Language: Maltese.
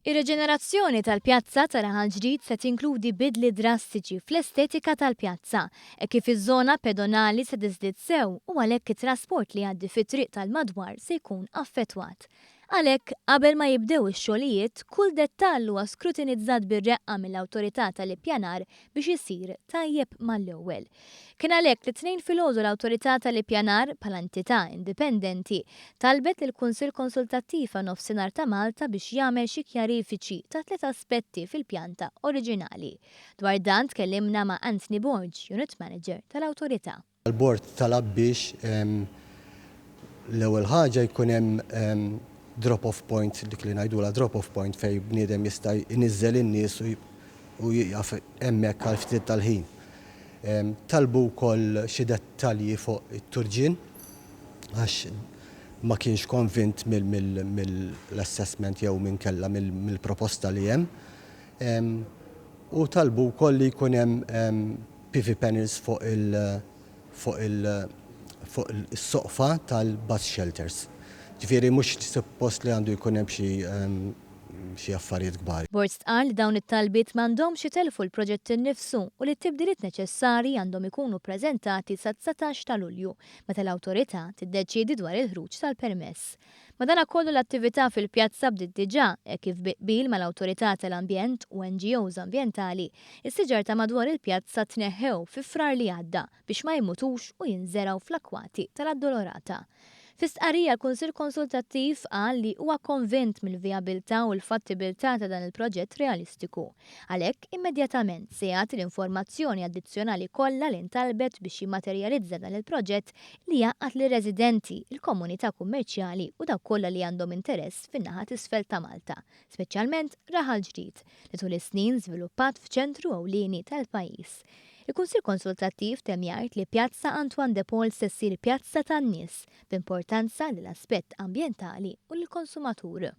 Ir-riġenerazzjoni tal-pjazza ta' Raħal Ġdid se tinkludi bidli drastiċi fl-estetika tal-pjazza, hekk kif iż-żona pedonali se tiżdied sew u għalhekk it-trasport li jgħaddi fit-triq tal-madwar se jkun affettwat. Għalhekk, qabel ma jibdew ix-xogħlijiet, kull dettall huwa skrutinizzat bir-reqqa mill-Awtorità tal-Ippjanar biex isir tajjeb mal-ewwel. Kien għalhekk li t-Tnejn filgħodu l-Awtorità tal-Ippjanar, bħala entità indipendenti, talbet lill-Kunsill Konsultattiv għan-Nofsinhar ta' Malta biex jagħmel xi kjarifiċi ta' tliet aspetti fil-pjanta oriġinali. Dwar dan tkellimna ma' Anthony Borg, Unit Manager tal-Awtorità. Il-bord talab biex l-ewwel ħaġa jkun hemm drop-off point, dik li ngħidulha drop-off point fejn bniedem jista' jniżżel in-nies u jieqaf hemmhekk għal ftit tal-ħin. Talbu wkoll xi dettalji fuq it-turġien għax ma kienx konvint mill-assessment jew minkella mill-proposta li hemm. U talbu wkoll li jkun hemm PV panels fuq il fuq il fuq is-soqfa tal-bus shelters. Ġifieri mhux suppost li għandu jkun hemm xi xi affarijiet kbar. Borg stqarr li dawn it-talbiet m'għandhomx itellfu l-proġett innifsu u li t-tibdiliet neċessarji għandhom ikunu ppreżentati sat-19 ta' Lulju, meta l-awtorità tiddeċiedi dwar il-ħruġ tal-permess. Madanakollu l-attività fil-pjazza bdiet diġà, hekk kif bi qbil mal-Awtorità tal-Ambjent u NGOs ambjentali, is-siġar ta' madwar il-pjazza tneħħew fi Frar li għadda biex ma jmutux u jinżergħu fl-akkwati tal-Addolorata. Fi stqarrija l-Kunsill Konsultattiv qal li huwa konvint mill-vijabilità u l-fattibilità ta' dan il-proġett realistiku. Għalhekk, immedjatament se jagħti l-informazzjoni addizzjonali kollha li ntalbet biex jimmaterjalizza dan il-proġett li jgħaqqad lir-residenti, il-komunità kummerċjali u dawk kollha li għandhom interess fin-naħa t'isfel ta' Malta, speċjalment Raħal Ġdid, li tul is-snin żviluppat f'ċentru ewlieni tal-pajjiż. Il-Kunsill Konsultattiv temm jgħid li Pjazza Antoine de Paul se ssir pjazza tan-nies, b'importanza lill-aspett ambjentali u lill-konsumatur.